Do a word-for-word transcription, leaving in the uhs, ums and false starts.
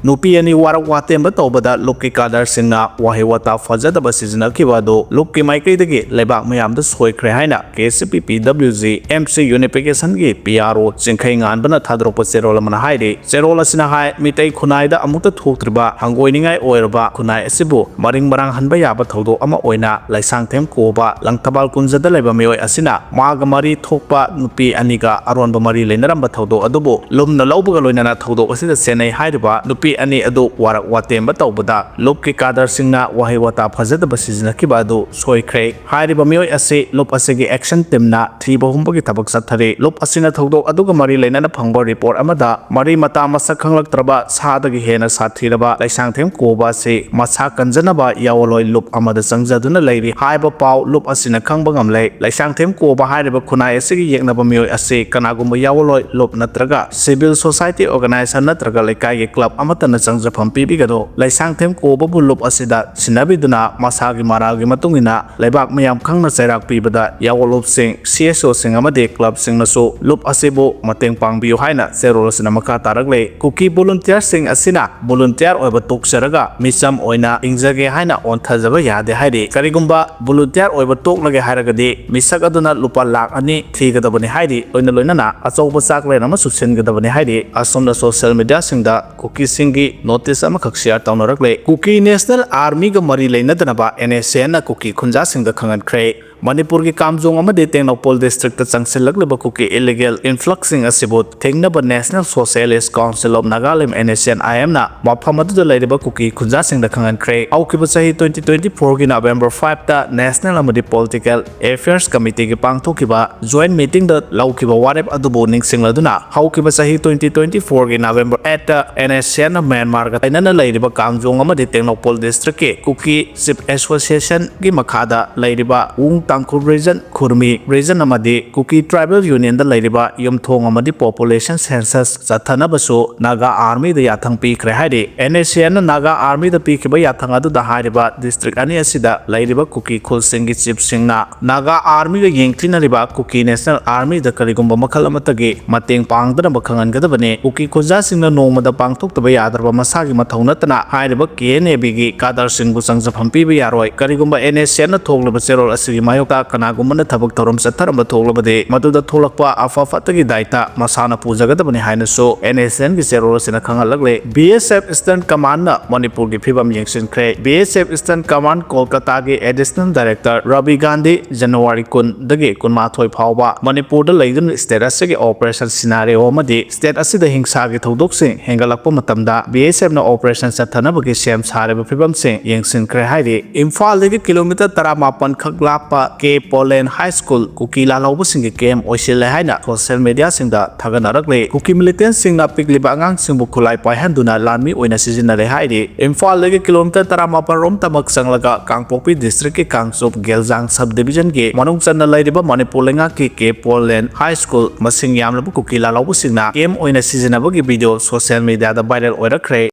ꯅꯨꯄꯤ ꯑꯅꯤ ꯋꯥꯔꯛ ꯋꯥꯇꯦꯝꯕ ꯇꯧꯕꯗ ꯂꯨꯞꯀꯤ ꯀꯥꯗꯔꯁꯤꯡꯅ ꯋꯥꯍꯩ ꯋꯥꯇꯥ ꯐꯖꯗꯕ ꯁꯤꯖꯤꯟꯅꯈꯤꯕ ꯑꯗꯨ ꯂꯨꯞꯀꯤ ꯃꯥꯏꯀꯩꯗꯒꯤ ꯂꯩꯕꯥꯛ ꯃꯌꯥꯝꯗ ꯁꯣꯏꯈ꯭ꯔꯦ ꯍꯥꯏꯅ K C P P W G M C Unification ꯒꯤ P R O ꯆꯤꯡꯈꯩ ꯉꯥꯟꯕꯅ ꯊꯥꯗꯣꯔꯛꯄ ꯆꯦꯔꯣꯜ ꯑꯃꯅ ꯍꯥꯏꯔꯤ꯫ ꯆꯦꯔꯣꯜ ꯑꯁꯤꯅ ꯍꯥꯏ, ꯃꯤꯇꯩ ꯈꯨꯟꯅꯥꯏꯗ ꯑꯃꯨꯛꯇ ꯊꯣꯛꯇ꯭ꯔꯤꯕ ꯍꯪꯒꯣꯏꯅꯤꯡꯉꯥꯏ ꯑꯣꯏꯔꯕ ꯈꯨꯟꯅꯥꯏ ꯑꯁꯤꯕꯨ ꯃꯔꯤꯡ ꯃꯔꯥꯡ ꯍꯟꯕ ꯌꯥꯕ ꯊꯧꯗꯣꯛ ꯑꯃ ꯑꯣꯏꯅ ꯂꯩꯁꯥꯡꯊꯦꯝ ꯀꯣꯕ ꯂꯪꯊꯕꯥꯜ ꯀꯨꯟꯖꯗ ꯂꯩꯕ ꯃꯤꯑꯣꯏ ꯑꯁꯤꯅ ꯃꯥꯒ ꯃꯔꯤ ꯊꯣꯛꯄ ꯅꯨꯄꯤ ꯑꯅꯤꯒ ꯑꯔꯣꯟꯕ ꯃꯔꯤ ꯂꯩꯅꯔꯝꯕ ꯊꯧꯗꯣꯛ ꯑꯗꯨꯕꯨ ꯂꯨꯝꯅ ꯂꯧꯕꯒ ꯂꯣꯏꯅꯅ ꯊꯧꯗꯣꯛ ꯑꯁꯤꯗ ꯆꯦꯟꯅꯩ ꯍꯥꯏꯔꯤꯕ ꯅꯨꯄꯤ ꯑꯅꯤ ꯑꯗꯨ ꯋꯥꯔꯛ ꯋꯥꯇꯦꯝꯕ ꯇꯧꯕꯗ ꯂꯨꯞꯀꯤ ꯀꯥꯗꯔꯁꯤꯡꯅ ꯋꯥꯍꯩ ꯋꯥꯇꯥ ꯐꯖꯗꯕ ꯁꯤꯖꯤꯟꯅꯈꯤꯕ ꯑꯗꯨ ꯁꯣꯏꯈ꯭ꯔꯦ꯫ ꯍꯥꯏꯔꯤꯕ ꯃꯤꯑꯣꯏ ꯑꯁꯤ ꯂꯨꯞ ꯑꯁꯤꯒꯤ action team ꯅ ꯊꯤꯕ ꯍꯨꯝꯕꯒꯤ ꯊꯕꯛ ꯆꯠꯊꯔꯤ꯫ ꯂꯨꯞ ꯑꯁꯤꯅ ꯊꯧꯗꯣꯛ ꯑꯗꯨꯒ ꯃꯔꯤ ꯂꯩꯅꯅ ꯐꯪꯕ report ꯑꯃꯗ ꯃꯔꯤ ꯃꯇꯥ ꯃꯁꯛ ꯈꯪꯂꯛꯇ꯭ꯔꯕ ꯁꯥꯗꯒꯤ ꯍꯦꯟꯅ ꯁꯥꯊꯤꯔꯕ ꯂꯩꯁꯥꯡꯊꯦꯝ ꯀꯣꯕ ꯑꯁꯤ ꯃꯁꯥ ꯀꯟꯖꯅꯕ ꯌꯥꯑꯣꯟꯂꯣꯏ ꯂꯨꯞ ꯑꯃꯗ ꯆꯪꯖꯗꯨꯅ ꯂꯩꯔꯤ ꯍꯥꯏꯕ ꯄꯥꯎ ꯂꯨꯞ ꯑꯁꯤꯅ ꯈꯪꯕ ꯉꯝꯂꯦ꯫ ꯂꯩꯁꯥꯡꯊꯦꯝ ꯀꯣꯕ ꯍꯥꯏꯔꯤꯕ ꯈꯨꯟꯅꯥꯏ ꯑꯁꯤꯒꯤ ꯌꯦꯛꯅꯕ ꯃꯤꯑꯣꯏ ꯑꯁꯤ ꯀꯅꯥꯒꯨꯝꯕ ꯌꯥꯑꯣꯟꯂꯣꯏ ꯂꯨꯞ ꯅꯠꯇ꯭ꯔꯒ civil society organization ꯅꯠꯇ꯭ꯔꯒ ꯂꯩꯀꯥꯏꯒꯤ club ꯑꯃꯠꯇꯅ ꯆꯪꯖꯐꯝ ꯄꯤꯕꯤꯒꯅꯨ꯫ ꯂꯩꯁꯥꯡꯊꯦꯝ ꯀꯣꯕꯕꯨ ꯂꯨꯞ ꯑꯁꯤꯗ ꯁꯤꯟꯅꯕꯤꯗꯨꯅ ꯃꯁꯥꯒꯤ ꯃꯔꯥꯜꯒꯤ ꯃꯇꯨꯡ ꯏꯟꯅ ꯂꯩꯕꯥꯛ ꯃꯤꯌꯥꯝ ꯈꯪꯅ ꯆꯩꯔꯥꯛ ꯄꯤꯕꯗ ꯌꯥꯑꯣꯟꯂꯨꯞꯁꯤꯡ, C S O ꯁꯤꯡ ꯑꯃꯗꯤ club ꯁꯤꯡꯅꯁꯨ ꯂꯨꯞ ꯑꯁꯤꯕꯨ ꯃꯇꯦꯡ ꯄꯥꯡꯕꯤꯌꯨ ꯍꯥꯏꯅ ꯆꯦꯔꯣꯜ ꯑꯁꯤꯅ ꯃꯈꯥ ꯇꯥꯔꯛꯂꯦ꯫ ꯀꯨꯀꯤ volunteer ꯁꯤꯡ ꯑꯁꯤꯅ volunteer ꯑꯣꯏꯕ ꯇꯣꯛꯆꯔꯒ ꯃꯤꯆꯝ ꯑꯣꯏꯅ ꯍꯤꯡꯖꯒꯦ ꯍꯥꯏꯅ ꯑꯣꯟꯊꯖꯕ ꯌꯥꯗꯦ ꯍꯥꯏꯔꯤ꯫ ꯀꯔꯤꯒꯨꯝꯕ volunteer ꯑꯣꯏꯕ ꯇꯣꯛꯂꯒꯦ ꯍꯥꯏꯔꯒꯗꯤ ꯃꯤꯁꯛ ꯑꯗꯨꯅ ꯂꯨꯄꯥ ꯂꯥꯈ ꯑꯅꯤ ꯊꯤꯒꯗꯕꯅꯤ ꯍꯥꯏꯔꯤ꯫ ꯂꯣꯏꯅ ꯂꯣꯏꯅꯅ ꯑꯆꯧꯕ ꯆꯥꯛꯂꯦꯟ ꯑꯃꯁꯨ ꯁꯤꯟꯒꯗꯕꯅꯤ ꯍꯥꯏꯔꯤ꯫ ꯑꯁꯣꯝꯗ social media ꯁꯤꯡꯗ ꯀꯨꯀꯤꯁꯤꯡꯒꯤ notice ꯑꯃꯈꯛ share ꯇꯧꯅꯔꯛꯂꯦ꯫ ꯀꯨꯀꯤ National Army ꯒ ꯃꯔꯤ ꯂꯩꯅꯗꯅꯕ N S C N ꯅ ꯀꯨꯀꯤ ꯈꯨꯟꯖꯥꯁꯤꯡꯗ ꯈꯪꯍꯟꯈ꯭ꯔꯦ꯫ ꯃꯅꯤꯄꯨꯔꯒꯤ ꯀꯥꯝꯖꯣꯡ ꯑꯃꯗꯤ ꯇꯦꯡꯅꯧꯄꯜ district ꯇ ꯆꯪꯁꯤꯜꯂꯛꯂꯤꯕ ꯀꯨꯀꯤ illegal influx ꯁꯤꯡ ꯑꯁꯤꯕꯨ ꯊꯤꯡꯅꯕ National Socialist Council of Nagalim, N S C N I M ꯅ ꯃꯐꯝ ꯑꯗꯨꯗ ꯂꯩꯔꯤꯕ ꯀꯨꯀꯤ ꯈꯨꯟꯖꯥꯁꯤꯡꯗ ꯈꯪꯍꯟꯈ꯭ꯔꯦ꯫ ꯍꯧꯈꯤꯕ ꯆꯍꯤ twenty twenty-four ꯒꯤ November five ꯇ National ꯑꯃꯗꯤ Political Affairs Committee ꯒꯤ ꯄꯥꯡꯊꯣꯛꯈꯤꯕ joint meeting ꯗ ꯂꯧꯈꯤꯕ ꯋꯥꯔꯦꯞ ꯑꯗꯨꯕꯨ ꯅꯤꯡꯁꯤꯡꯂꯗꯨꯅ, ꯍꯧꯈꯤꯕ ꯆꯍꯤ twenty twenty-four ꯒꯤ November eight ꯇ N S C N ꯅ ꯃ꯭ꯌꯥꯟꯃꯥꯔꯒ ꯇꯥꯏꯅꯅ ꯂꯩꯔꯤꯕ ꯀꯥꯝꯖꯣꯡ ꯑꯃꯗꯤ ꯇꯦꯡꯅꯧꯄꯜ district ꯀꯤ ꯀꯨꯀꯤ Chief Association ꯒꯤ ꯃꯈꯥꯗ ꯂꯩꯔꯤꯕ ꯋꯨꯡ ꯇꯥꯡꯈꯨꯜ ꯔꯤꯖꯟ, ꯈꯨꯔꯃꯤ ꯔꯤꯖꯟ ꯑꯃꯗꯤ ꯀꯨꯀꯤ ꯇ꯭ꯔꯥꯏꯕꯦꯜ ꯌꯨꯅꯤꯌꯟꯗ ꯂꯩꯔꯤꯕ ꯌꯨꯝꯊꯣꯡ ꯑꯃꯗꯤ ꯄꯣꯄꯨꯂꯦꯁꯟ ꯁꯦꯟꯁꯁ ꯆꯠꯊꯅꯕꯁꯨ ꯅꯥꯒꯥ ꯑꯥꯔꯃꯤꯗ ꯌꯥꯊꯪ ꯄꯤꯈ꯭ꯔꯦ ꯍꯥꯏꯔꯤ꯫ ꯑꯦꯟ ꯑꯦꯁ ꯑꯦꯅ ꯅꯥꯒꯥ ꯑꯥꯔꯃꯤꯗ ꯄꯤꯈꯤꯕ ꯌꯥꯊꯪ ꯑꯗꯨꯗ ꯍꯥꯏꯔꯤꯕ ꯗꯤꯁꯇ꯭ꯔꯤꯛ ꯑꯅꯤ ꯑꯁꯤꯗ ꯂꯩꯔꯤꯕ ꯀꯨꯀꯤ ꯈꯨꯜꯁꯤꯡꯒꯤ ꯆꯤꯐꯁꯤꯡꯅ ꯅꯥꯒꯥ ꯑꯥꯔꯃꯤꯒ ꯌꯦꯡꯊꯤꯅꯔꯤꯕ ꯀꯨꯀꯤ ꯅꯦꯁꯅꯦꯜ ꯑꯥꯔꯃꯤꯗ ꯀꯔꯤꯒꯨꯝꯕ ꯃꯈꯜ ꯑꯃꯠꯇꯒꯤ ꯃꯇꯦꯡ ꯄꯥꯡꯗꯅꯕ ꯈꯪꯍꯟꯒꯗꯕꯅꯤ꯫ ꯀꯨꯀꯤ ꯈꯨꯟꯖꯥꯁꯤꯡꯅ ꯅꯣꯡꯃꯗ ꯄꯥꯡꯊꯣꯛꯇꯕ ꯌꯥꯗ꯭ꯔꯕ ꯃꯁꯥꯒꯤ ꯃꯊꯧ ꯅꯠꯇꯅ ꯍꯥꯏꯔꯤꯕ ꯀꯦ ꯑꯦꯟ ꯑꯦ ꯕꯤꯒꯤ ꯀꯥꯗꯔꯁꯤꯡꯕꯨ ꯆꯪꯖꯐꯝ ꯄꯤꯕ ꯌꯥꯔꯣꯏ꯫ ꯀꯔꯤꯒꯨꯝꯕ ꯑꯦꯟ ꯑꯦꯁ ꯑꯦꯅ ꯊꯣꯛꯂꯤꯕ ꯆꯦꯔꯣꯜ ꯑꯁꯤꯒꯤ ꯃꯥꯌꯣꯛꯇ ꯀꯅꯥꯒꯨꯝꯕꯅ ꯊꯕꯛ ꯊꯧꯔꯝ ꯆꯠꯊꯔꯝꯕ ꯊꯣꯛꯂꯕꯗꯤ ꯃꯗꯨꯗ ꯊꯣꯛꯂꯛꯄ ꯑꯐ ꯐꯠꯇꯒꯤ ꯗꯥꯏꯇ ꯃꯁꯥꯅ ꯄꯨꯖꯒꯗꯕꯅꯤ ꯍꯥꯏꯅꯁꯨ ꯑꯦꯟ ꯑꯦꯁ ꯑꯦꯟꯒꯤ ꯆꯦꯔꯣꯜ ꯑꯁꯤꯅ ꯈꯪꯍꯜꯂꯛꯂꯦ꯫ ꯕꯤ ꯑꯦꯁ ꯑꯦꯐ ꯏꯁꯇꯔꯟ ꯀꯃꯥꯟꯅ ꯃꯅꯤꯄꯨꯔꯒꯤ ꯐꯤꯕꯝ ꯌꯦꯡꯁꯤꯟꯈ꯭ꯔꯦ꯫ B S F eastern command ꯀꯣꯜꯀꯇꯥꯒꯤ additional director Ravi Gandhi January ꯀꯨꯟꯗꯒꯤ ꯀꯨꯟꯃꯥꯊꯣꯏ ꯐꯥꯎꯕ ꯃꯅꯤꯄꯨꯔꯗ ꯂꯩꯗꯨꯅ ꯁ꯭ꯇꯦꯠ ꯑꯁꯤꯒꯤ ꯑꯣꯄꯔꯦꯁꯟ ꯁꯤꯅꯥꯔꯤꯑꯣ ꯑꯃꯗꯤ ꯁ꯭ꯇꯦꯠ ꯑꯁꯤꯗ ꯍꯤꯡꯁꯥꯒꯤ ꯊꯧꯗꯣꯛꯁꯤꯡ ꯍꯦꯟꯒꯠꯂꯛꯄ ꯃꯇꯝꯗ ꯕꯤ ꯑꯦꯁ ꯑꯦꯐꯅ ꯑꯣꯄꯔꯦꯁꯟ ꯆꯠꯊꯅꯕꯒꯤ ꯁꯦꯝ ꯁꯥꯔꯤꯕ ꯐꯤꯕꯝꯁꯤꯡ ꯌꯦꯡꯁꯤꯟꯈ꯭ꯔꯦ ꯍꯥꯏꯔꯤ꯫ ꯏꯝꯐꯥꯜꯗꯒꯤ ꯀꯤꯂꯣꯃꯤꯇꯔ ꯇꯔꯥꯃꯥꯄꯟ ꯈꯛ ꯂꯥꯞꯄ ꯀꯦ ꯄꯣꯂꯦꯟ ꯍꯥꯏ ꯁ꯭ꯀꯨꯜ ꯀꯨꯀꯤ ꯂꯥꯜꯍꯧꯕꯁꯤꯡꯒꯤ ꯀꯦꯝ ꯑꯣꯏꯁꯤꯜꯂꯦ ꯍꯥꯏꯅ ꯁꯣꯁꯤꯌꯦꯜ ꯃꯦꯗꯤꯌꯥꯁꯤꯡꯗ ꯊꯥꯒꯠꯅꯔꯛꯂꯤ꯫ ꯀꯨꯀꯤ ꯃꯤꯂꯤꯇꯦꯟꯁꯤꯡꯅ ꯄꯤꯛꯂꯤꯕ ꯑꯉꯥꯡꯁꯤꯡꯕꯨ ꯈꯨꯠꯂꯥꯏ ꯄꯥꯏꯍꯟꯗꯨꯅ ꯂꯥꯟꯃꯤ ꯑꯣꯏꯅ ꯁꯤꯖꯤꯟꯅꯔꯦ ꯍꯥꯏꯔꯤ꯫ ꯏꯝꯐꯥꯜꯗꯒꯤ ꯀꯤꯂꯣꯃꯤꯇꯔ ꯇꯔꯥꯃꯥꯄꯟ ꯔꯣꯝꯇꯃꯛ ꯆꯪꯂꯒ ꯀꯥꯡꯄꯣꯛꯄꯤ ꯗꯤꯁꯇ꯭ꯔꯤꯛꯀꯤ ꯀꯥꯡꯆꯨꯞ ꯒꯦꯜꯖꯥꯡ ꯁꯕ ꯗꯤꯕꯤꯖꯟꯒꯤ ꯃꯅꯨꯡ ꯆꯟꯅ ꯂꯩꯔꯤꯕ ꯃꯅꯤꯄꯨꯔ ꯂꯩꯉꯥꯛꯀꯤ ꯀꯦ ꯄꯣꯂꯦꯟ ꯍꯥꯏ ꯁ꯭ꯀꯨꯜ ꯃꯁꯤꯡ ꯌꯥꯝꯂꯕ ꯀꯨꯀꯤ ꯂꯥꯜꯍꯧꯕꯁꯤꯡꯅ ꯀꯦꯝ ꯑꯣꯏꯅ ꯁꯤꯖꯤꯟꯅꯕꯒꯤ ꯚꯤꯗꯤꯑꯣ ꯁꯣꯁꯤꯌꯦꯜ ꯃꯦꯗꯤꯌꯥꯗ ꯚꯥꯏꯔꯦꯜ ꯑꯣꯏꯔꯛꯈ꯭ꯔꯦ꯫